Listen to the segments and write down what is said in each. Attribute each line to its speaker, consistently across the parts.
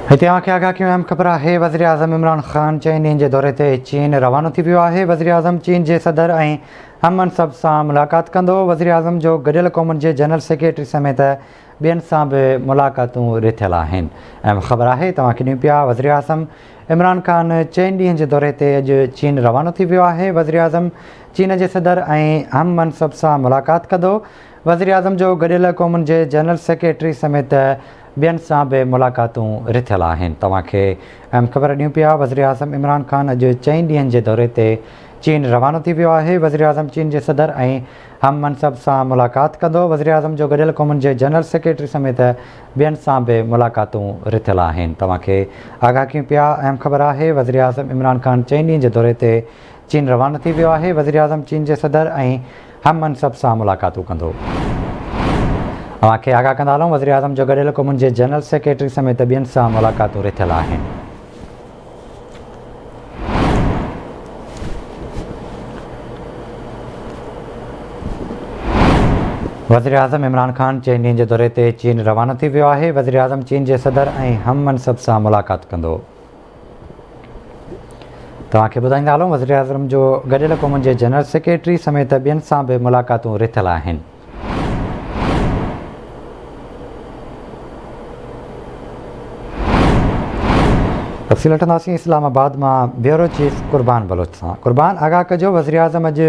Speaker 1: هتي اوهان کي آگاهه ڪيون اهم خبر آهي وزيراعظم عمران خان چئن ڏينهن جي دوري تي چين روانو ٿي ويو آهي وزيراعظم چين جي صدر ۽ هم منصب سان ملاقات ڪندو وزيراعظم جو گڏيل قومن جي جنرل سيڪريٽري سميت ٻين سان به ملاقاتون رٿيل آهن اهم خبر آهي توهان کي ڏيون پيا وزيراعظم عمران خان چئن ڏينهن جي دوري تي اڄ چين روانو ٿي ويو آهي وزيراعظم چين جي صدر ۽ هم منصب سان ملاقات ڪندو وزيراعظم جو گڏيل قومن جي جنرل سيڪريٽري سميت ٻين سان به ملاقاتون رٿيل آهن. توهان کي اهم خبر ڏيون پيا وزيراعظم عمران خان اڄ چئن ڏينهن جي دوري تي چين روانو ٿي ويو آهي. وزيراعظم چين جي صدر ۽ هم منصب سان ملاقات ڪندو. وزيراعظم جو گڏيل قومن جي جنرل سيڪريٽري سميت ٻين سان به ملاقاتون رٿيل آهن. توهان کي آگاهه ڪيون پيا اهم خبر آهي وزيراعظم عمران خان چئن ڏينهن جي دوري تي چين روانو ٿي ويو آهي. وزيراعظم چين جي صدر ۽ هم منصب سان ملاقاتون ڪندو. اوهان کي آگاهه ڪندا هلون وزيراعظم جو گڏيل قومن جي جنرل سيڪريٽري سميت ٻين سان ملاقاتون رٿيل آهن. وزيراعظم عمران خان چئن ڏينهن جي دوري تي چين روانو ٿي ويو آهي. وزيراعظم چين جي صدر ۽ هم منصب سان ملاقات ڪندو. توهان کي ٻڌائيندا هلون وزيراعظم جو گڏيل قومن جي جنرل سيڪريٽري سميت ٻين سان به ملاقاتون رٿيل آهن. تفصيل وٺنداسين اسلام آباد مان بيورو چيف قربان بلوچ سان. قربان آگاهه ڪجو وزيراعظم اڄ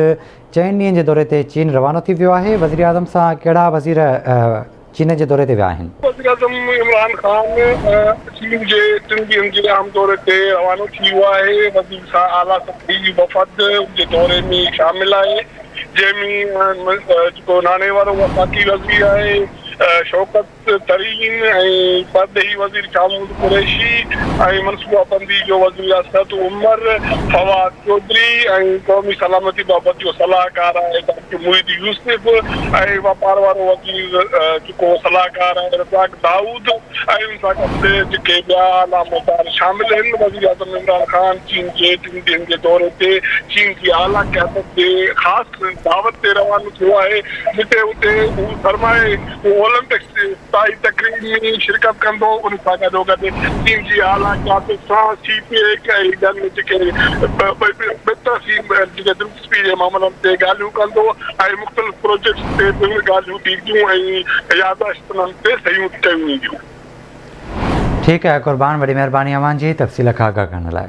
Speaker 1: چئن ڏينهن جي دوري تي چين روانو ٿي ويو آهي وزيراعظم سان ڪهڙا وزير چين جي دوري تي ويا آهن.
Speaker 2: وزيراعظم عمران خان چين جي ٽن ڏينهن جي عام دوري تي روانو ٿي ويو آهي، وزير سان اعليٰ سطحي وفد ان جي دوري ۾ شامل آهي، جنهن ۾ جيڪو ناڻي وارو وفاقي وزير آهي شوڪت ترين ۽ پرڏيهي وزير شاهه محمود قريشي ۽ منصوبابندي جو وزير اسد عمر، فواد چوڌري ۽ قومي سلامتي بابت جو صلاحڪار آهي ڊاڪٽر معيد يوسف ۽ واپار وارو وزير جيڪو صلاحڪار آهي رزاق دائود ۽ ان سان گڏ جيڪي ٻيا اعليٰ عملدار شامل آهن. وزيراعظم عمران خان چين جي ٽن ڏينهن جي دوري تي چين جي اعليٰ قيادت جي خاص دعوت تي روانو ٿيو آهي جتي اتي هو سرمائي اولمپڪس جي افتتاحي تقريب ۾ شرڪت ڪندو، ان سان گڏوگڏ چين جي اعليٰ قيادت سان سي پيڪ ۽ ٻين جيڪي ٻطرفي جيڪي دلچسپي جي معاملن تي ڳالهيون ڪندو ۽ مختلف پروجيڪٽس تي پڻ ڳالهيون ٿينديون ۽ يادداشتن تي صحيحون ڪيون وينديون.
Speaker 1: ٺيڪ آهي قربان وڏي مهرباني اوهان جي تفصيل کان آگاهه ڪرڻ لاء.